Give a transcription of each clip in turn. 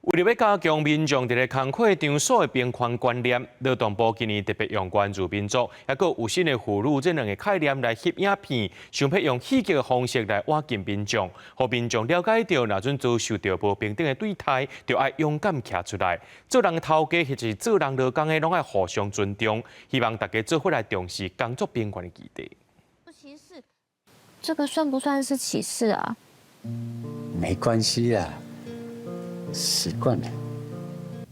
為著欲加強民眾佇咧工課場所的平權觀念，勞動部今年特別用原住民族，抑閣有身的婦女這兩個概念來翕影片，想欲用戲劇的方式來倚近民眾，予民眾了解著，若陣遭受著無平等的對待，就愛勇敢徛出來。做人頭家或是做人勞工的，攏愛互相尊重。希望大家做伙來重視工作平權的議題。歧視，這個算不算是歧視啊？沒關係啊。習慣了。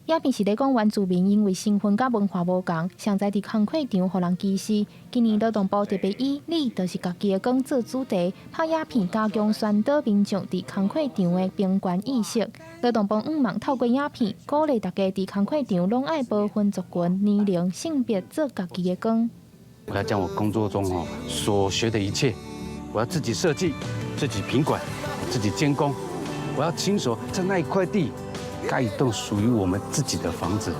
影片是咧講原住民因為身份佮文化無仝，常在佇工課場予人歧視。今年勞動部特別以“你就是家己的光”做主題，拍影片加強宣導民眾佇工課場的平權意識。勞動部向望透過影片，鼓勵大家佇工課場攏愛無分族群、年齡、性別，做家己的光。我要將我工作中哦所學的一切，我要自己設計、自己品管、自己監工。我要親手在那一塊地蓋一棟屬於我們自己的房子。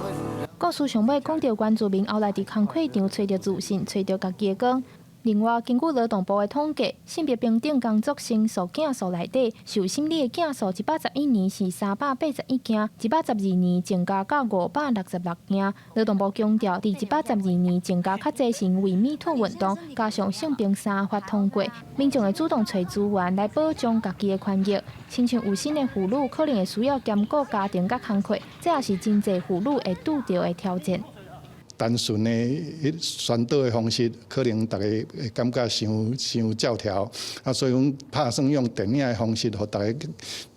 故事上尾講著原住民後來佇工課場揣著自信，揣著家己的光。另外，根據勞動部的統計，性別平等工作申訴件數內底，受審理的件數，111年是381件，112年增加到566件。勞動部強調，佇112年增加較濟是因為 Me Too 運動，加上性平三法通過，民眾會主動揣資源來保障家己的權益。親像有身的婦女可能會需要兼顧家庭佮工課，這也是真濟婦女會拄著的挑戰。單純的宣導的方式，可能大家會感覺傷傷教條，啊，所以阮拍算用電影的方式，予大家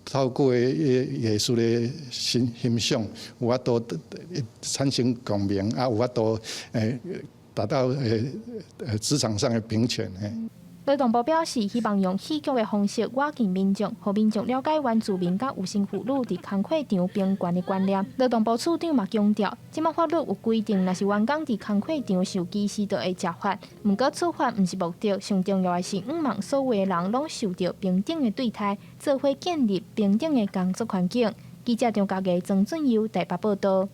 透過藝術的欣欣賞，有法度產生共鳴，啊，有法度達到職場上的平權。勞動部表示，希望用戲劇的方式倚近民眾，予民眾了解原住民佮有身婦女佇工課場平權的觀念。勞動部處長嘛強調，這馬法律有規定，若是員工佇工課場受歧視，就會懲罰。毋過處罰毋是目的，上重要的是向望所有的人攏受著平等的對待，做伙建立平等的工作環境。記者張家藝、曾俊佑台北報道。